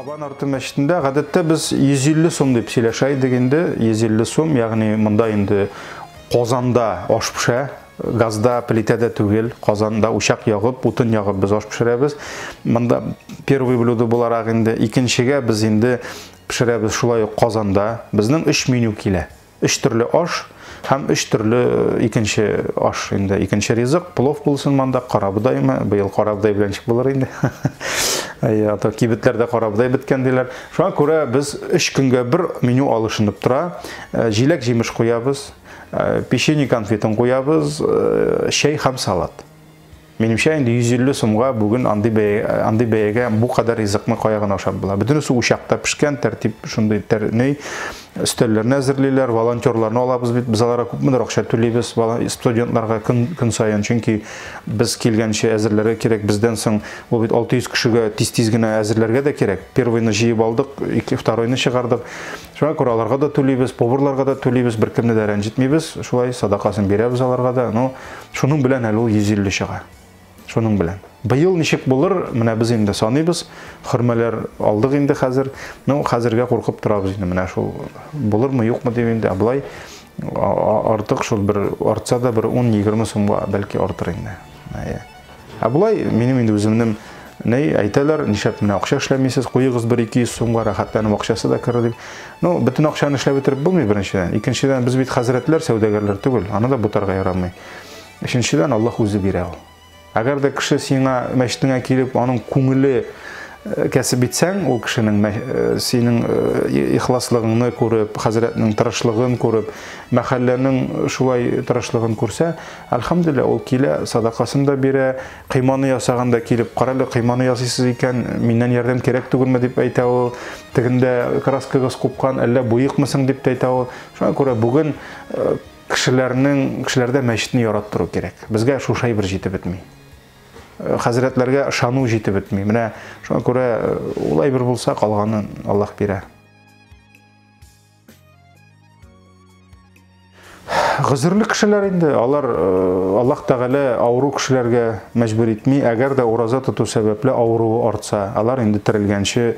Кабан арты мәчетендә гадәттә без 150 сум дип сөйләшә идек инде, 150 сум, ягъни монда инде Казанда аш пешә, газда, плитәдә түгел, казанда учак ягып, утын ягып без аш пешерәбез. Монда первый блюдо буларак инде, икенчегә без инде пешерәбез шулай ук казанда. Безнең өч меню килә. Өч төрле аш һәм өч төрле икенче аш инде, икенче ризык, плов булсын монда, карабодаймы, быел карабодай белән ничек булыр инде. Әйе, а то кибетләрдә карабодай беткән диләр. Шуңа күрә без өч көнгә бер меню алышынып тора. Җиләк-җимеш куябыз, печенье конфетын куябыз, чәй һәм салат. Минемчә, инде 150 сумга бүген андый бәя, андый бәягә бу кадәр ризыкны кая гына ашап була. Бөтенесе учакта пешкән, тәртип шундый тәрни, өстәлләрне әзерлиләр, волонтерларны алабыз бит, без аларга күпмедер акча түлибез студентларга көн, көн саен, чөнки без килгәнче әзерләргә кирәк, бездән соң ул бит 600 кешегә тиз-тиз генә әзерләргә дә кирәк. Первыйны җыеп алдык, ике, второйны чыгардык. Шуңа күрә аларга да түлибез, поварларга да түлибез, беркемне дә рәнҗетмибез, шулай садакасын бирәбез аларга да. Ну, шуның белән әле ул 150 чыга. Шуның белән. Быел ничек булыр, менә без инде саныйбыз, хөрмәләр алдык инде хәзер. Ну, хәзергә куркып торабыз инде, менә шул булырмы, юкмы дип инде. Ә болай артык шул бер артса да бер 10-20 сумга бәлки артыр инде. Әйе. Ә болай минем инде үземнең ни әйтәләр, нишләп менә акча эшләмисез, куегыз бер 200 сумга, рәхәтләнеп акчасы да керер дип. Ну, бөтен акчаны эшләп бетереп булмый беренчедән. Икенчедән, без бит хәзрәтләр, сәүдәгәрләр түгел, аны да бутарга ярамый. Өченчедән, Аллаһ үзе бирә ул. Әгәр дә кеше сиңа мәчетеңә килеп, аның күңеле кәсеп итсәң, ул кешенең синең ихласлыгыңны күреп, хәзрәтнең тырышлыгын күреп, мәхәлләнең шулай тырышлыгын күрсә, әлхәмдүлилләһ, ул килә, садакасын да бирә, кыйманы ясаганда килеп, карале, кыйманы ясыйсыз икән, миннән ярдәм кирәк түгелме дип әйтә ул, тегендә краскагыз купкан, әллә буекмысың дип тә әйтә ул. Шуңа күрә бүген кешеләрнең, кешеләрдә мәчетне яраттыру кирәк. Безгә шушы әйбер җитеп бетми. Хәзрәтләргә ышану җитеп бетми. Менә шуңа күрә ул әйбер булса, калганын Аллаһ бирә. Гозерле кешеләр инде, алар Аллаһ Тәгалә авыру кешеләргә мәҗбүр итми. Әгәр дә ураза тоту сәбәпле авыруы артса, алар инде терелгәнче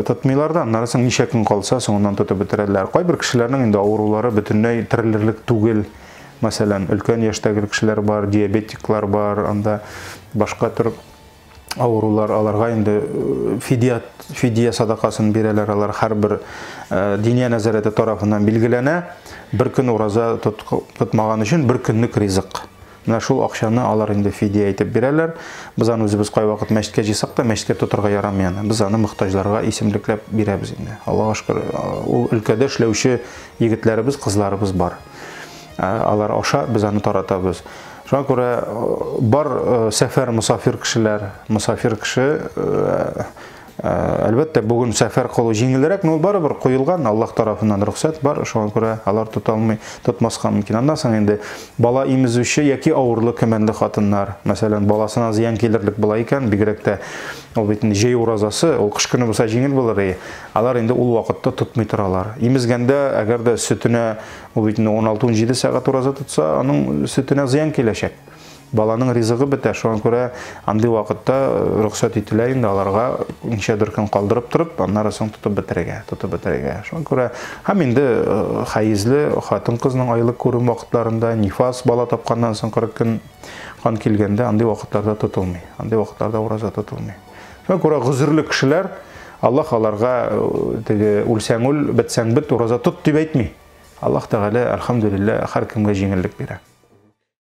тотмыйлар да, аннары соң ничә көн калса, соңыннан тотып бетерәләр. Кайбер кешеләрнең инде авырулары бөтенләй терелерлек түгел. Мәсәлән, өлкән яшьтәге кешеләр бар, диабетиклар бар, анда башка төр авырулар, аларга инде фидия, фидия садакасын бирәләр, алар һәрбер диния нәзарәте тарафыннан билгеләнә. Бер көн ураза тотмаган өчен бер көнлек ризык. Менә шул акчаны алар инде фидия итеп бирәләр. Без аны үзебез кайвакыт мәчеткә җыйсак та, мәчеткә тотырга ярамый аны. Без аны мохтаҗларга исемлекләп бирәбез инде. Аллаһка шөкер, ул өлкәдә эшләүче егетләребез, кызларыбыз бар. Алар аша без аны таратабыз. Шуңа күрә бар сәфәр мосафир кешеләр, мосафир кеше әлбәттә, бүген сәфәр кылу җиңелрәк, но барыбер куелган Аллаһ тарафыннан рөхсәт бар, шуңа күрә алар тота алмый, тотмаска мөмкин. Аннан соң инде бала имезүче яки авырлы көмәнле хатыннар, мәсәлән, баласына зыян килерлек була икән, бигрәк тә ул бит инде җәй уразасы, ул кыш көне булса җиңел булыр иде. Алар инде ул вакытта тотмый торалар. Имезгәндә, әгәр дә сөтенә, ул бит инде 16-17 сәгать ураза тотса, аның сөтенә зыян киләчәк. Баланың ризыгы бетә, шуңа күрә андый вакытта рөхсәт ителә инде аларга ничәдер көн калдырып торып, аннары соң тотып бетерергә, тотып бетерергә. Шуңа күрә һәм инде хәезле хатын-кызның айлык күрем вакытларында, нифас бала тапканнан соң 40 көн кан килгәндә андый вакытларда тотылмый. Андый вакытларда ураза тотылмый. Шуңа күрә гозерле кешеләр, Аллаһ аларга теге үлсәң үл, бетсәң бет, ураза тот дип әйтми. Аллаһ Тәгалә, әлхәмдүлилләһ, һәркемгә җиңеллек бирә.